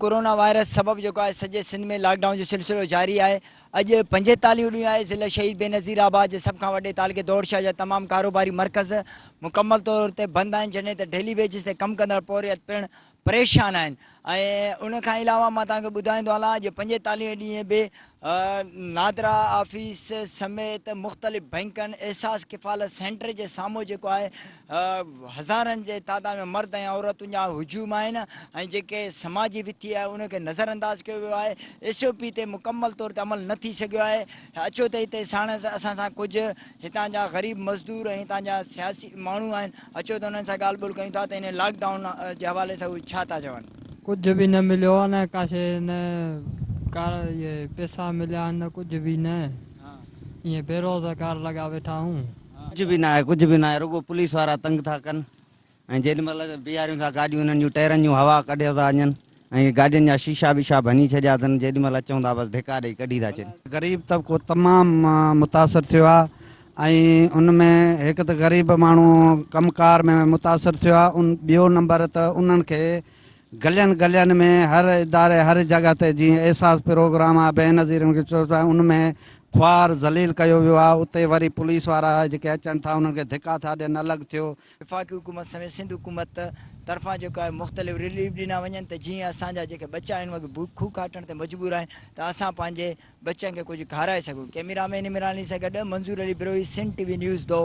Corona virus سبب جيڪو آهي سڄي سنڌ ۾ لاڪ ڊائون جو سلسلو جاري آهي اڄ 45 ڏينهن آهي ضلع شهيد بينظير آباد جي سڀ کان وڏي تعلقي دور شاهه جا تمام ڪاروباري مرڪز مڪمل طور تي بند آهن جڏهن ته ڊيلي ويجز تي ڪم ڪندڙ پورهيت پڻ پريشان آهن ۽ ان کان علاوه مان توهان کي ٻڌائيندو هلان اڄ 45 ڏينهن به نادرا آفيس سميت مختلف بئنڪن احساس ڪفالت سينٽر جي سامهون جيڪو آهي هزارن جي تعداد ۾ مرد ۽ عورتن جا هجوم آهن ۽ جيڪي سماجي وٿي آهي ان کي نظر انداز ڪيو ويو آهي ايس او پي تي مڪمل طور تي عمل نه ٿي سگهيو آهي اچو ته هتي ساڻس اسان سان ڪجهه هتان جا غريب مزدور ۽ هتان جا سياسي ماڻهو آهن اچو ته انهن سان ڳالهه ٻولهه ڪيون ٿا ته ان لاڪ ڊائون جي حوالي سان هو ڇا ٿا چون. ڪجهه به نه مليو آ نه ڪا شي نه ڪا اهي پيسا مليا آهن نه ڪجهه به نه ائين بيروزگار لڳا ويٺا آهيون. ڪجهه به ناهي ڪجهه به ناهي رڳو پوليس وارا تنگ ٿا ڪن ۽ جيڏي مهل بيهاريون ٿا گاڏيون انهن جون ٽيرن جون هوا ڪڍيو ٿا وڃن ۽ گاڏين جا شيشا بيشا ڀڃي ڇڏيا اٿن جيڏي مهل اچون ٿا بس ڌڪا ڏئي ڪڍي ٿا ڇڏين. غريب طبقو تمام متاثر ٿيو آهي ۽ ان ۾ هڪ ته غريب ماڻهو ڪم ڪار ۾ متاثر ٿيو آهي ان ٻيو نمبر ته انهن کي گلين گلين ۾ هر اداري هر جڳهه تي جيئن احساس پروگرام آهي بينظير ان ۾ خوار ذليل ڪيو ويو آهي اتي وري پوليس وارا جيڪي اچن ٿا انهن کي ڌڪا ٿا ڏين الڳ ٿيو وفاقي حڪومت سميت سنڌ حڪومت طرفان جيڪو آهي مختلف رليف ڏنا وڃن ته جيئن اسان جا جيڪي ٻچا هن وقت بکون ڪاٽڻ تي مجبور آهن ته اسان پنهنجي ٻچن کي ڪجهه کارائي سگهون. ڪئميرا مين عمران علي سان گڏ Manzoor Ali Brohi Sindh T V news دو.